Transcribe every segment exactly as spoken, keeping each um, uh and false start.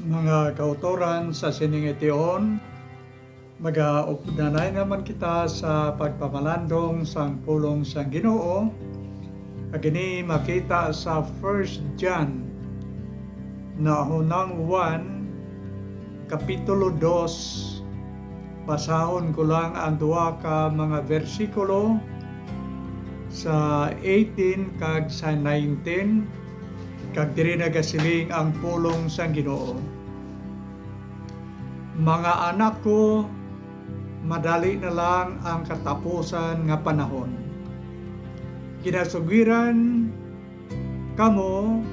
Mga kautoran sa sining tion, magaupdanay naman kita sa pagpamalandong sang pulong sang Ginoo. Kag ini makita sa First John, Nahunang Juan, Kapitulo dos. Basahon ko lang ang duha ka mga bersikulo, sa eighteen kag sa nineteen, kag diri nagasiling ang pulong sang Ginoo: Mga anak ko, madali na lang ang katapusan nga panahon. Ginasugiran kamo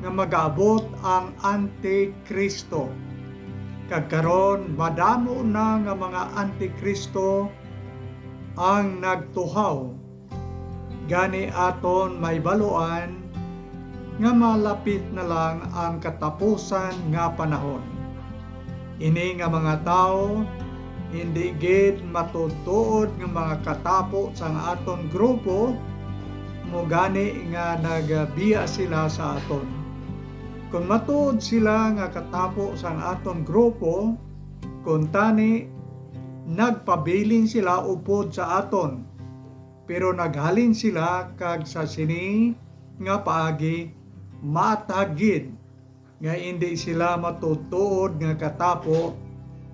nga mag-abot ang Antikristo, kag karon madamo na nga mga antikristo ang nagtuhaw. Gani aton mahibaluan nga malapit na lang ang katapusan nga panahon. Ini nga mga tawo hindi gid matuod-tuod nga mga katapo sang aton grupo, amo gani nga nagabiya sila sa aton. Kon matuod sila nga katapo sang aton grupo, kuntani nagpabilin sila upod sa aton, pero naghalin sila, kag sa sini nga paagi maathag gid nga indi sila matuod-tuod nga katapo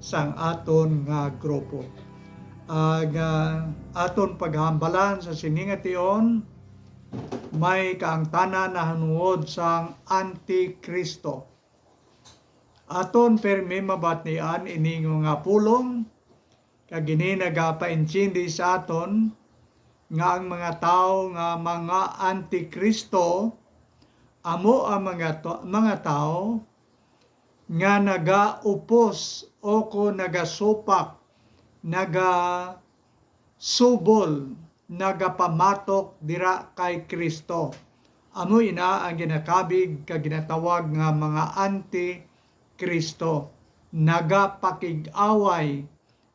sang aton nga grupo. Ang, ah, aton paghambalan sa sini nga tion, may kaangtanan nahanungod sang Antikristo. Aton pirmi mabatnian ini nga mga pulong, kag ini nagapaintindi sa aton nga ang mga tawo nga mga antikristo amo ang mga to-, mga tawo nga nagaupos o kon nagasupak, nagasubol, nagapamatok dira kay Cristo. Amo ina ang ginakabig kag ginatawag nga mga antikristo, nagapakig-away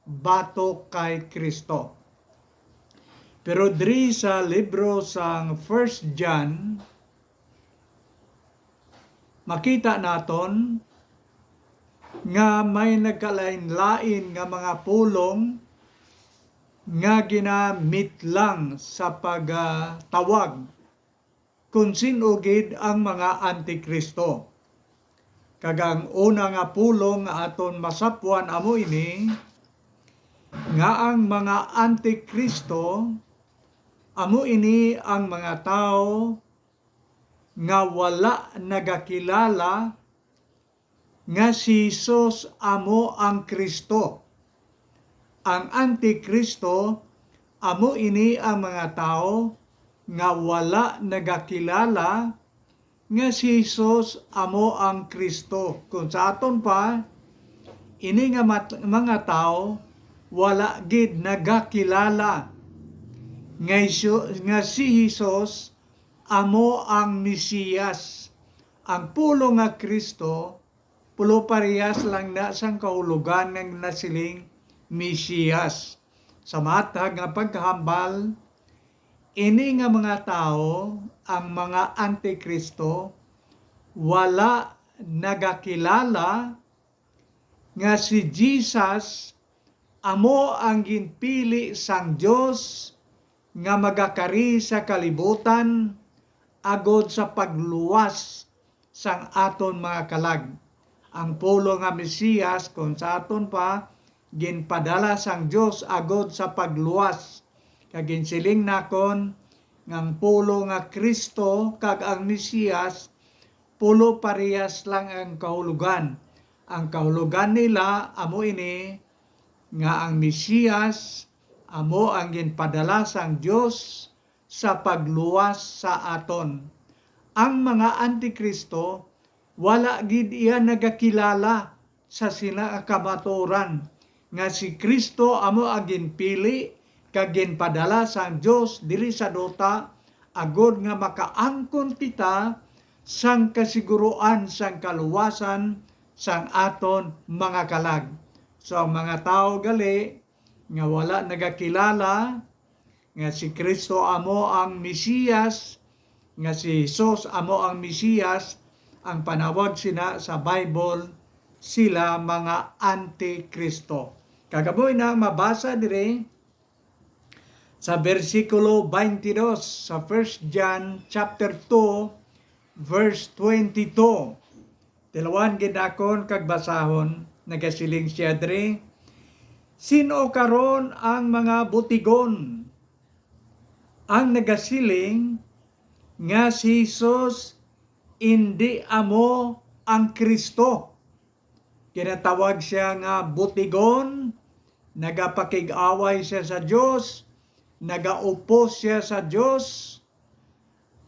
batok kay Cristo. Pero diri sa libro sang First John, makita naton nga may nagkalain-lain nga mga pulong nga ginamit lang sa pagtawag kon sin-o gid ang mga antikristo. Kag ang una nga pulong nga aton masapwan amo ini, nga ang mga antikristo amo ini ang mga tawo nga wala nagakilala nga si Jesus amo ang Cristo. Ang Antikristo amo ini ang mga tawo nga wala nagakilala nga si Jesus amo ang Cristo. Kung sa aton pa, ini nga mat-, mga tawo wala gid nagakilala nga isu-, nga si Jesus amo ang Mesiyas. Ang pulong nga Cristo, pulo parehas lang na sang kahulogan nga nasiling Mesiyas. Sa matag nga paghambal, ini nga mga tawo, ang mga antikristo, wala nagakilala nga si Jesus amo ang ginpili sang Dios nga magakari sa kalibutan agod sa pagluwas sang aton mga kalag. Ang pulong nga Mesiyas, kon sa aton pa, ginpadala sang Dios agod sa pagluwas. Kag ginsiling nakon nga ang pulong nga Cristo kag ang Mesiyas pulo parehas lang ang kahulogan. Ang kahulogan nila amo ini, nga ang Mesiyas amo ang ginpadala sang Dios sa pagluwas sa aton. Ang mga antikristo, wala gid iya nagakilala sa sina nga kamatuoran nga si Cristo amo ang ginpili kag ginpadala sang Dios diri sa duta, agod nga makaangkon kita sang kasiguruan sang kaluwasan sang aton mga kalag. So, ang mga tawo gali nga wala nagakilala nga si Cristo amo ang Mesiyas, nga si Jesus amo ang Mesiyas, ang panawag sina sa Bible sila mga antikristo. Kag amo na mabasa diri sa bersikulo twenty-two sa First John chapter two, verse twenty-two. Tilawan gid nakon kag basahon, nagasiling siya diri, "Sin-o karon ang mga butigon ang nagasiling nga si Jesus indi amo ang Kristo?" Ginatawag siya nga butigon, nagapakig-away siya sa Dios, nagaupos siya sa Dios.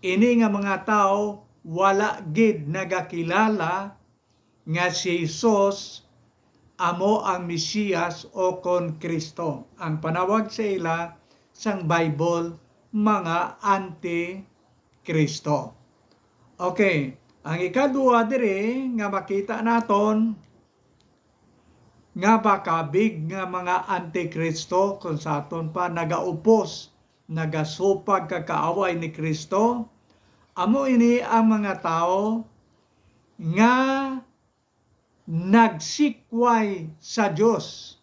Ini nga mga tawo wala gid nagakilala nga si Jesus amo ang Mesiyas o kon Kristo. Ang panawag sa ila sang Bible, mga anti-Kristo. Okay, ang ikadua diri nga makita naton nga makabig nga mga antikristo, kung sa aton pa, nagaupos, nagasupag kag kaaway ni Kristo, amo ini ang mga tawo nga nagsikway sa Dios.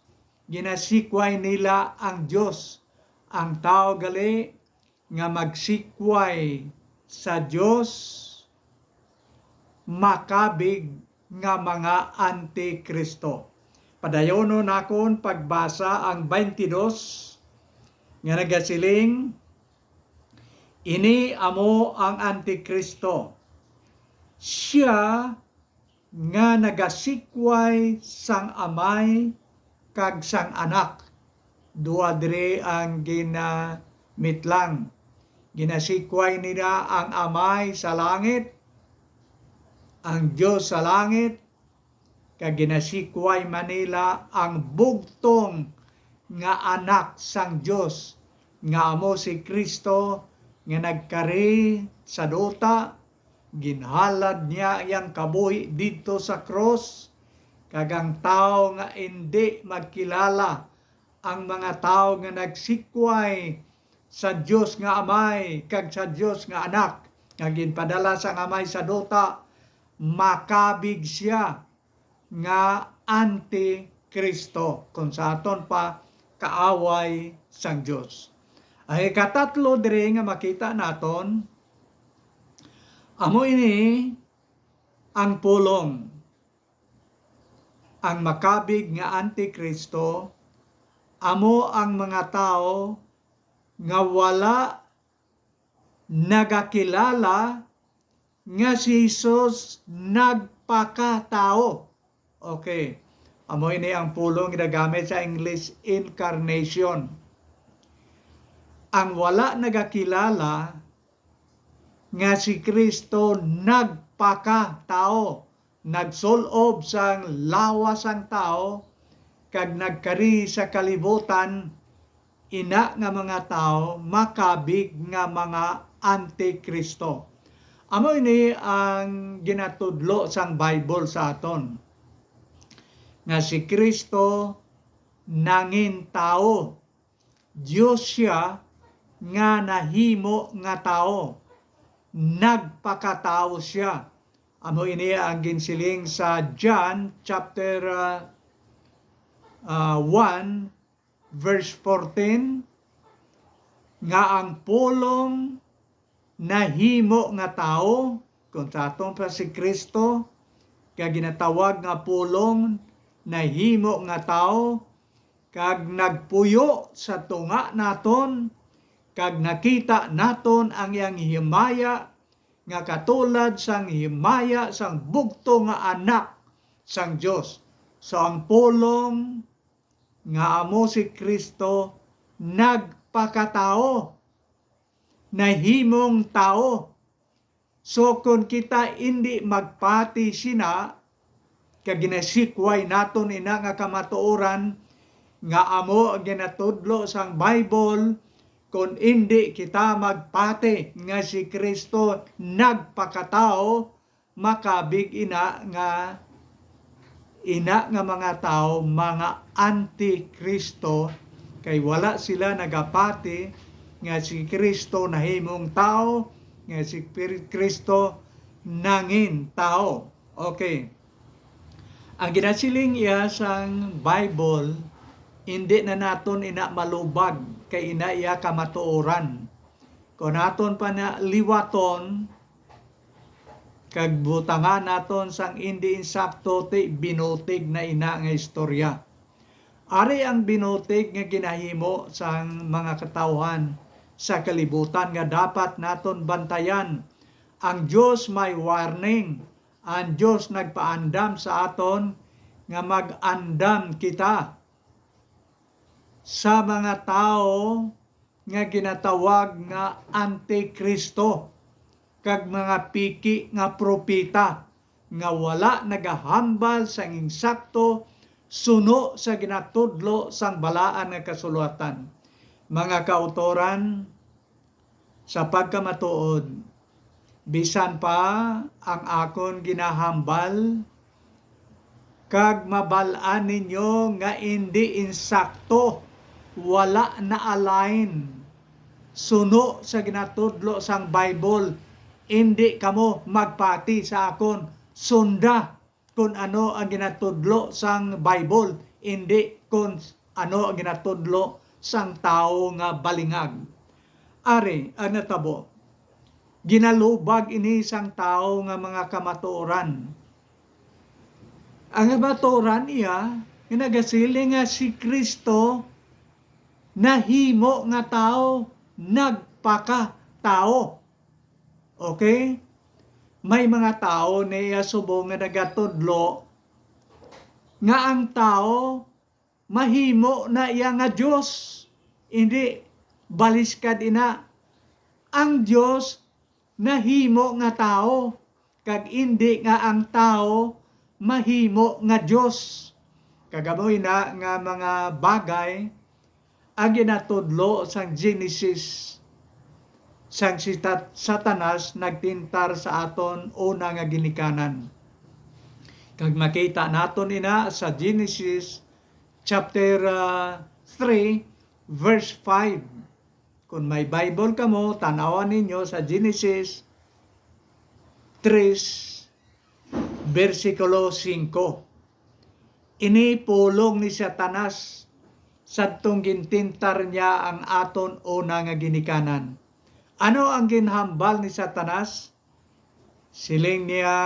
Ginasikway nila ang Dios. Ang tawo gali nga magsikway sa Dios makabig nga mga antikristo. Padayonon nakon pagbasa ang twenty-two nga nagasiling, "Ini amo ang antikristo, sia nga nagasikway sang Amay kag sang Anak." Dua diri ang ginamitlang. Ginasikway nila ang Amay sa langit, ang Dios sa langit, kag ginasikway man nila ang bugtong nga Anak sang Dios, nga amo si Cristo, nga nagkari sa duta, ginhalad niya iyang kabuhi didto sa krus, kag ang tawo nga indi magkilala, ang mga tawo nga nagsikway sa Dios nga Amay kag sa Dios nga Anak, nga ginpadala sang Amay sa duta, makabig sia nga anti-Kristo, kung sa aton pa, kaaway sang Dios. Ang ikatatlo diri nga makita naton, amo ini ang pulong. Ang makabig nga anti-Kristo amo ang mga tawo nga wala nagakilala nga si Jesus nagpakatawo. Okay. Amo ini ang pulong ginagamit sa English, incarnation. Ang wala nagakilala nga si Cristo nagpakatawo, nagsul-ob sang lawas sang tawo, kag nagkari sa kalibutan, ina nga mga tawo makabig nga mga antikristo. Amo ini ang ginatudlo sang Bible sa aton, nga si Cristo nangin tawo. Dios sia nga nahimo nga tawo. Nagpakatawo sia. Amo ini ang ginsiling sa John chapter, ah, ah, one, verse fourteen, nga ang pulong nahimo nga tawo, kung sa aton pa si Cristo, nga ginatawag nga pulong, nahimo nga tawo, kag nagpuyo sa tunga naton, kag nakita naton ang iyang himaya nga katulad sang himaya sang bugtong nga Anak sang Dios. So, ang pulong nga amo si Cristo nagpakatawo, nahimong tawo. So, kon kita indi magpati sina, kag ginasikway naton ina nga kamatuoran nga amo ang ginatudlo sang Bible, kon indi kita magpati nga si Cristo nagpakatawo, makabig ina nga, ina nga mga tawo mga antikristo, kay wala sila nagapati nga si Cristo nahimong tawo, nga si Pir-, Cristo nangin tawo. Okay. Ang ginasiling iya sang Bible, indi na naton ina malubag, kay ina iya kamatuoran. Kon aton pa na liwaton, kag butangan naton sang indi insakto, ti binutig na ina nga istorya. Ari ang binutig nga ginahimo sang mga katawhan sa kalibutan nga dapat naton bantayan. Ang Dios may warning. Ang Dios nagpaandam sa aton nga mag-andam kita sa mga tawo nga ginatawag nga antikristo, kag mga piki nga propeta nga wala nagahambal sang insakto suno sa ginatudlo sang Balaan nga Kasulatan. Mga kautoran, sa pagkamatuod, bisan pa ang akon ginahambal, kag mabal-an ninyo nga indi insakto, wala na-align suno sa ginatudlo sang Bible, indi kamo magpati sa akon. Sunda kon ano ang ginatudlo sang Bible, indi kon ano ang ginatudlo sang tawo nga balingag. Ari ang natabo. Ginalubag ini sang tawo nga mga kamatuoran. Ang kamatuoran iya nga nagasiling nga si Cristo nahimo nga tawo, nagpakatawo. Okay? May mga tawo niya subong nga nagatudlo nga ang tawo mahimo na iya nga Dios. Hindi, baliskad ina. Ang Dios nahimo nga tawo, kag indi nga ang tawo mahimo nga Dios. Kag amo ina nga mga bagay ang ginatudlo sang Genesis, sang si Tat-, Satanas nagtintar sa aton una nga ginikanan. Kag makita naton ina sa Genesis chapter, ah, three, verse five. Kung may Bible kamo, tan-awan ninyo sa Genesis tres, bersikulo singko. Ini pulong ni Satanas sadtong gintintar niya ang aton una nga ginikanan. Ano ang ginhambal ni Satanas? Siling niya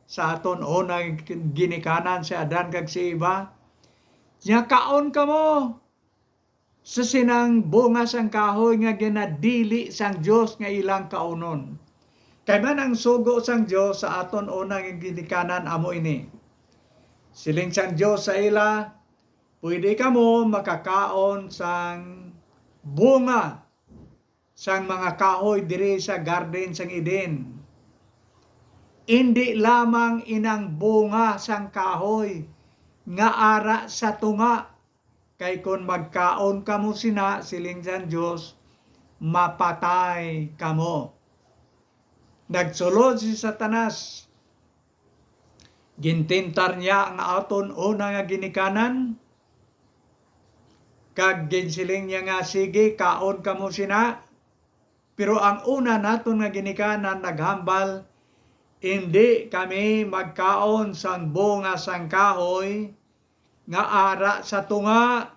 sa aton una nga ginikanan, si Adan kag si Eva, niya, "Kaon kamo sa sinang bunga sang kahoy nga ginadili sang Dios nga ilang kaunon." Kay man ang sugo sang Dios sa aton una nga ginikanan amo ini. Siling sang Dios sa ila, "Pwede kamo makakaon sang bunga sang mga kahoy diri sa garden sang Eden. Indi lamang inang bunga sang kahoy nga ara sa tunga, kay kon magkaon kamo sina," siling sang Dios, "mapatay kamo." Nagsulod si Satanas. Gintintar niya ang aton una nga ginikanan, kag ginsiling niya nga, "Sige, kaon kamo sina." Pero ang una naton nga ginikanan naghambal, "Indi kami magkaon sang bunga sang kahoy nga ara sa tunga."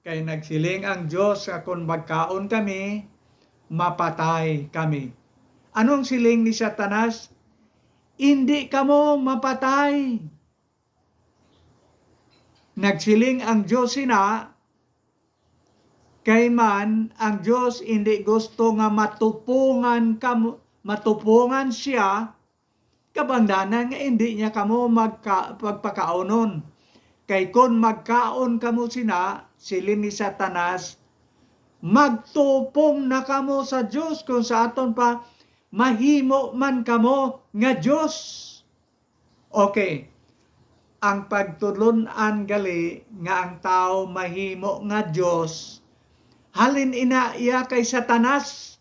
Kay nagsiling ang Dios nga kon magkaon kami, mapatay kami. Anong siling ni Satanas? "Indi kamo mapatay." Nagsiling ang Dios sina, kay man ang Dios indi gusto nga matupongan kamo, matupongan siya, kabangdanan nga indi niya kamo magka-, pagpakaunon. Kay kon magkaon kamo sina, siling ni Satanas, magtupong na kamo sa Dios, kung sa aton pa, mahimo man kamo nga Dios. Okay. Ang pagtudlon-an gali nga ang tawo mahimo nga Dios, halin ina iya kay Satanas.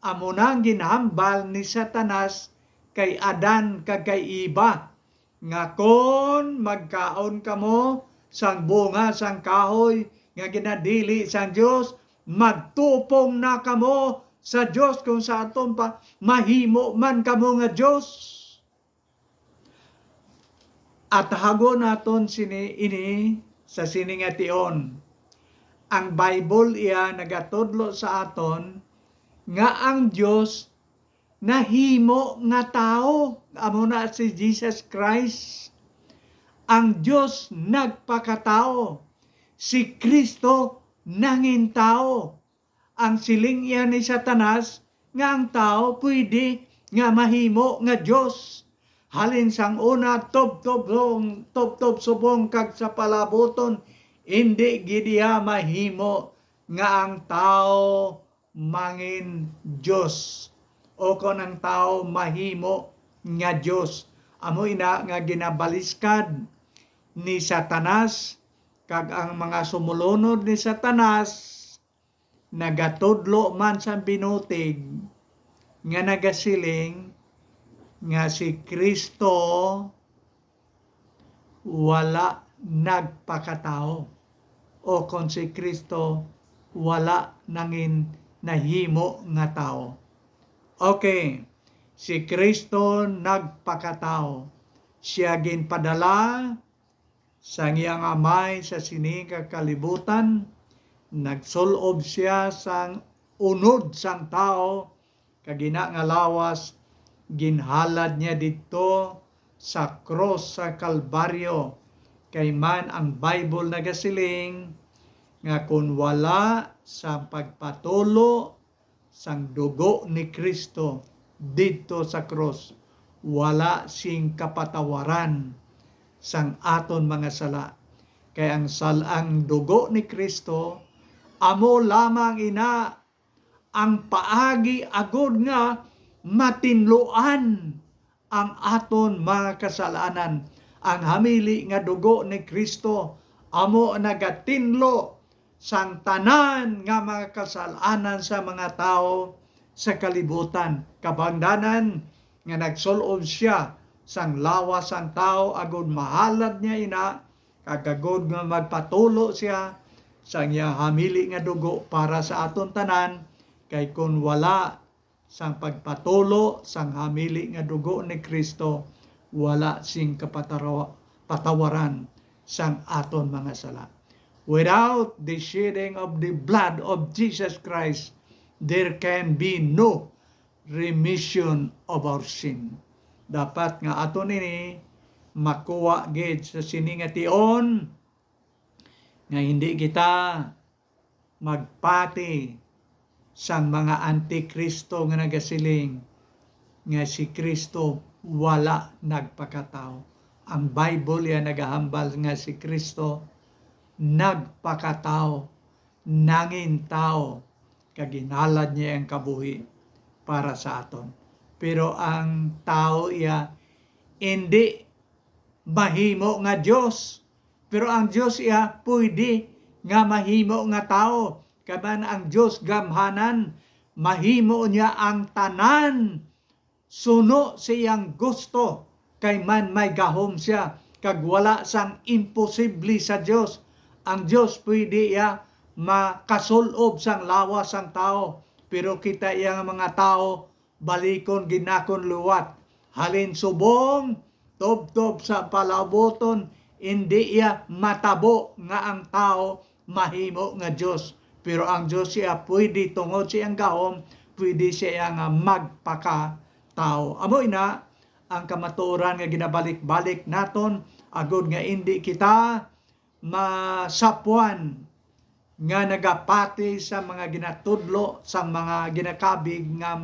Amo na ang ginhambal ni Satanas kay Adan kag kay Eva, nga kon magkaon kamo sang bunga sang kahoy nga ginadili sang Dios, magtupong na kamo sa Dios, kung sa aton pa, mahimo man kamo nga Dios. At hago naton sini, ini sa sini nga tion. Ang Bible iya nagatudlo sa aton nga ang Dios nahimo nga tawo, amo na si Jesus Christ. Ang Dios nagpakatawo. Si Cristo nangin tawo. Ang siling iya ni Satanas nga ang tawo pwede nga mahimo nga Dios. Halin sang una, tubtob, tubtob subong kag sa palabuton, indi gid iya mahimo nga ang tawo mangin Dios, o kon ang tawo mahimo nga Dios. Amo ina nga ginabaliskad ni Satanas, kag ang mga sumulunod ni Satanas nagatudlo man sang binutig nga nagasiling nga si Cristo wala nagpakatawo, o kon si Cristo wala nangin nahimo nga tawo. Okay, si Cristo nagpakatawo. Sia ginpadala sang iyang Amay sa sini nga kalibutan. Nagsul-ob sia sang unod sang tawo, kag ina nga lawas ginhalad niya didto sa krus sa Kalbaryo. Kay man ang Bible nagasiling nga kon wala sang pagpatulo sang dugo ni Cristo didto sa krus, wala sing kapatawaran sang aton mga sala. Kay ang sal-, ang dugo ni Cristo amo lamang ina ang paagi agod nga matinluan ang aton mga kasalanan. Ang hamili nga dugo ni Cristo amo ang nagatinlo sang tanan nga mga kasalanan sa mga tawo sa kalibutan. Kabangdanan nga nagsul-ob sia sang lawas sang tawo agod mahalad niya ina, kag agod nga magpatulo sia sang iyang hamili nga dugo para sa aton tanan, kay kon wala sang pagpatulo sang hamili nga dugo ni Cristo, wala sing kapatarawa-, patawaran sang aton mga sala. Without the shedding of the blood of Jesus Christ, there can be no remission of our sin. Dapat nga aton ini makuha gid sa sini nga tion, nga hindi kita magpati sang mga antikristo nga nagasiling nga si Cristo wala nagpakatawo. Ang Bible iya nagahambal nga si Cristo nagpakatawo, nangin tawo, kag ginhalad niya ang kabuhi para sa aton. Pero ang tawo iya indi mahimo nga Dios. Pero ang Dios iya pwede nga mahimo nga tawo. Kay man ang Dios gamhanan, mahimo niya ang tanan suno sa iyang gusto, kay man may gahom sia, kag wala sang imposible sa Dios. Ang Dios pwede iya makasul-ob sang lawas sang tawo, pero kita iya nga mga tawo, balikon gid nakon liwat. Halin subong, tubtob sa palabuton, indi iya matabo nga ang tawo mahimo nga Dios. Pero ang Dios iya pwede tungod sa iyang gahom, pwede siya nga magpakatawo. Amo ina ang kamatuoran nga ginabalik-balik naton, agod nga indi kita masapwan nga nagapati sa mga ginatudlo sang mga ginakabig nga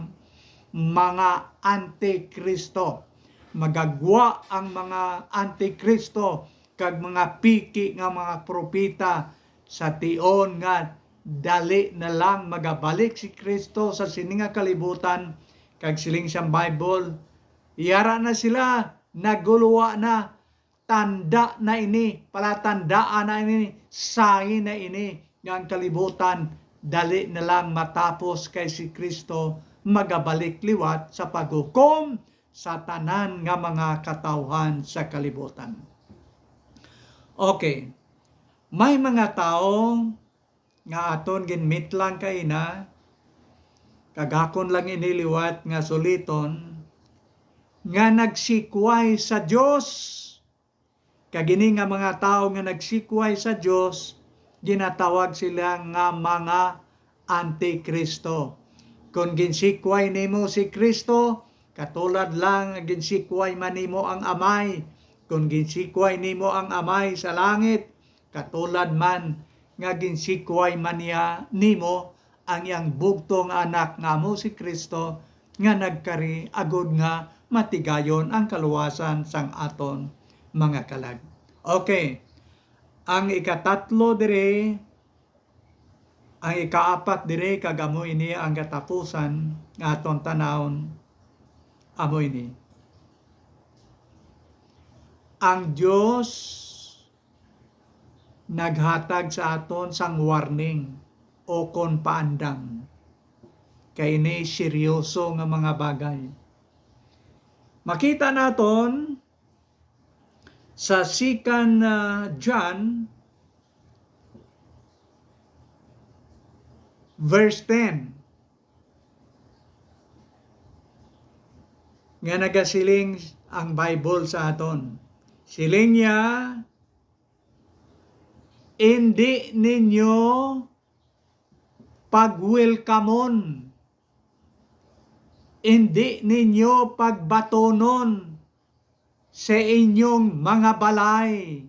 mga antikristo. Magagwa ang mga antikristo kag mga piki nga mga propeta sa tion nga dali na lang magabalik si Cristo sa sini nga kalibutan, kag siling sang Bible, yara na sila, naguluwa na, tanda na ini, palatandaan na ini, sign na ini, nga ang kalibutan dali na lang matapos, kay si Cristo magabalik liwat sa paghukom sa tanan nga mga katawhan sa kalibutan. Okay. May mga tawo nga aton ginmitlang kaina, kag akon lang ini liwat nga suliton, nga nagsikway sa Dios, Kag ini nga mga tawo nga nagsikway sa Dios, ginatawag sila nga mga antikristo. Kon ginsikway nimo si Kristo, katulad lang nga ginsikway man nimo ang Amay. Kon ginsikway nimo ang Amay sa langit, katulad man nga ginsikway man niya nimo ang iyang bugtong nga Anak nga amo si Kristo, nga nagkari agud nga matigayon ang kaluwasan sang aton mga kalag. Okay. Ang ikatatlo diri, ang ikaapat diri, kag amo ini ang katapusan nga aton tanawon, amo ini. Ang Dios naghatag sa aton sang warning o kon paandam. Kay ini seryoso nga mga bagay. Makita naton sa Second, ah, John, verse ten, nga nagasiling ang Bible sa aton. Siling niya, "Indi ninyo pagwelkamon, indi ninyo pagbatonon sa inyong mga balay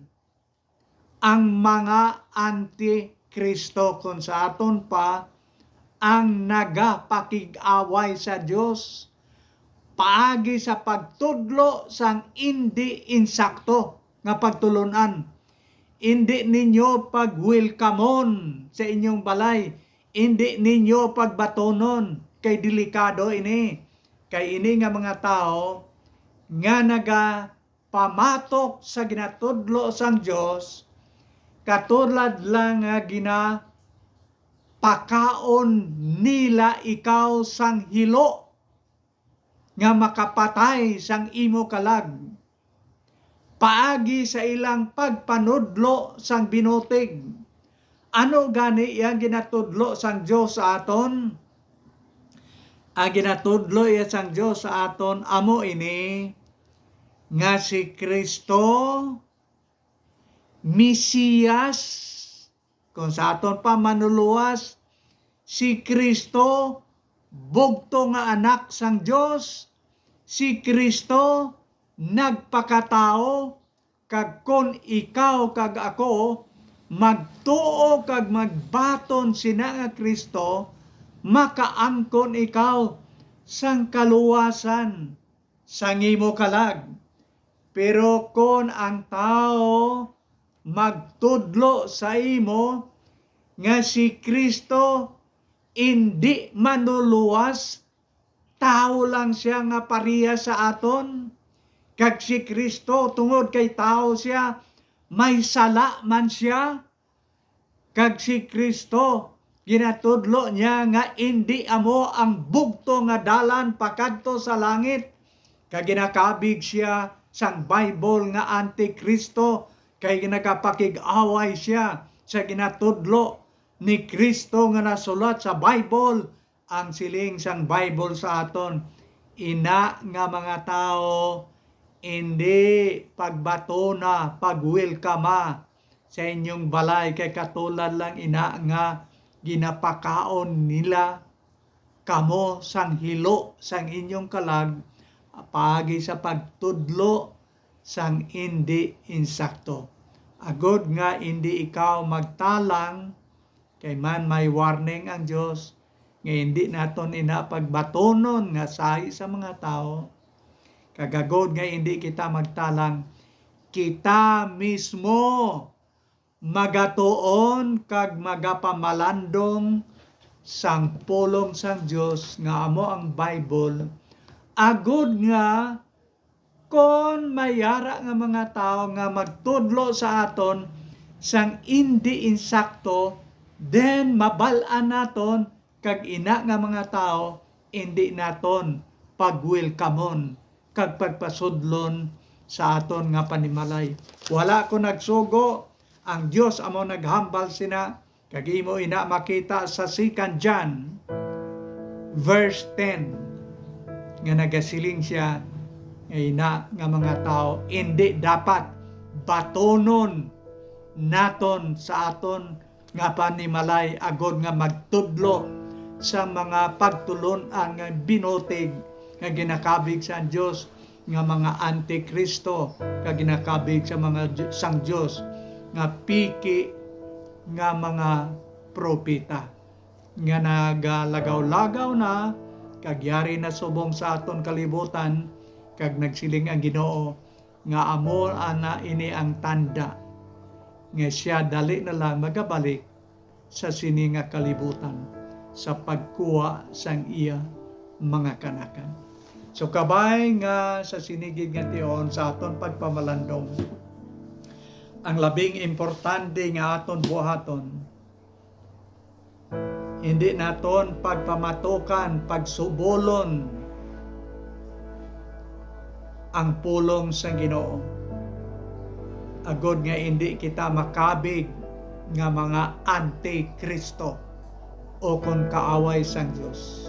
ang mga antikristo," kon sa aton pa, ang nagapakig-away sa Dios paagi sa pagtudlo sang indi insakto nga pagtulon-an. "Indi ninyo pagwelkamon sa inyong balay, indi ninyo pagbatonon, kay delikado ini." Kay ini nga mga tawo nga nagapamatok sa ginatudlo sang Dios, katulad lang nga ginapakaon nila ikaw sang hilo nga makapatay sang imo kalag, paagi sa ilang pagpanudlo sang binutig. Ano gani iya ginatudlo sang Dios sa aton? Ang ginatudlo iya sang Dios sa aton amo ini, nga si Kristo Mesiyas, kon sa aton pa, manluluwas, si Kristo, bugtong nga Anak sang Dios, si Kristo nagpakatawo, kag kon ikaw kag ako magtuo kag magbaton sina nga Kristo, makaangkon ikaw sang kaluwasan sang imo kalag. Pero kon ang tawo magtudlo sa imo nga si Kristo indi manluluwas, tawo lang sia nga parehas sa aton, kag si Kristo, tungod kay tawo sia, may sala man sia, kag si Kristo, ginatudlo niya nga indi amo ang bugtong nga dalan pakadto sa langit, kag ginakabig sia sang Bible nga antikristo, kay nagapakig-away sia sa ginatudlo ni Kristo nga nasulat sa Bible. Ang siling sang Bible sa aton, ina nga mga tawo, indi pagbatona, pagwelkama sa inyong balay, kay katulad lang ina nga ginapakaon nila kamo sang hilo sang inyong kalag, paagi sa pagtudlo sang indi insakto. Agod nga indi ikaw magtalang, kay man may warning ang Dios nga indi naton ina pagbatonon nga sahi sa mga tawo. Kag agod nga indi kita magtalang, kita mismo magatuon kag magapamalandong sang pulong sang Dios nga amo ang Bible, agod nga kon may ara nga mga tawo nga magtudlo sa aton sang indi insakto, then mabal-an naton kag ina nga mga tawo indi naton pagwelkamon kag pagpasudlon sa aton nga panimalay. Wala ko nagsugo, ang Dios amo naghambal sina, kag imo ina makita sa Second John verse ten, nga nagasiling sia nga ina nga mga tawo indi dapat batonon naton sa aton nga panimalay, agod nga magtudlo sa mga pagtulon-an nga binutig nga ginakabig sang Dios, nga mga antikristo nga ginakabig sa mga Di-, sang Dios, nga piki nga mga propeta nga nagalagaw-lagaw na kag yari na subong sa aton kalibutan, kag nagsiling ang Ginoo nga amo ana ini ang tanda nga sia dali na lang magabalik sa sini nga kalibutan sa pagkuha sang iya mga kanakan. So, kabay nga sa sini gid nga tion sa aton pagpamalandong, ang labing importante nga aton buhaton, hindi naton pagpamatukan, pagsubolon ang pulong sang Ginoo, agod nga indi kita makabig nga mga antikristo o kon kaaway sang Dios.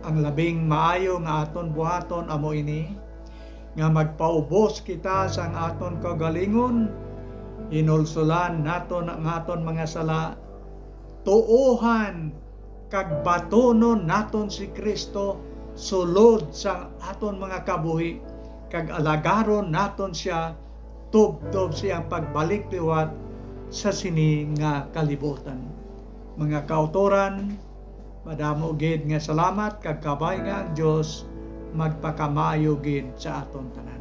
Ang labing maayo nga aton buhaton amo ini, nga magpaubos kita sang aton kaugalingon, hinulsulan naton ang aton mga sala, tuohan kag batonon naton si Cristo sulod sang aton mga kabuhi, kag alagaron naton sia tubtob sa iyang pagbalik liwat sa sini nga kalibutan. Mga kautoran, madamo gid nga salamat, kag kabay nga ang Dios magpakamaayo gid sa aton tanan.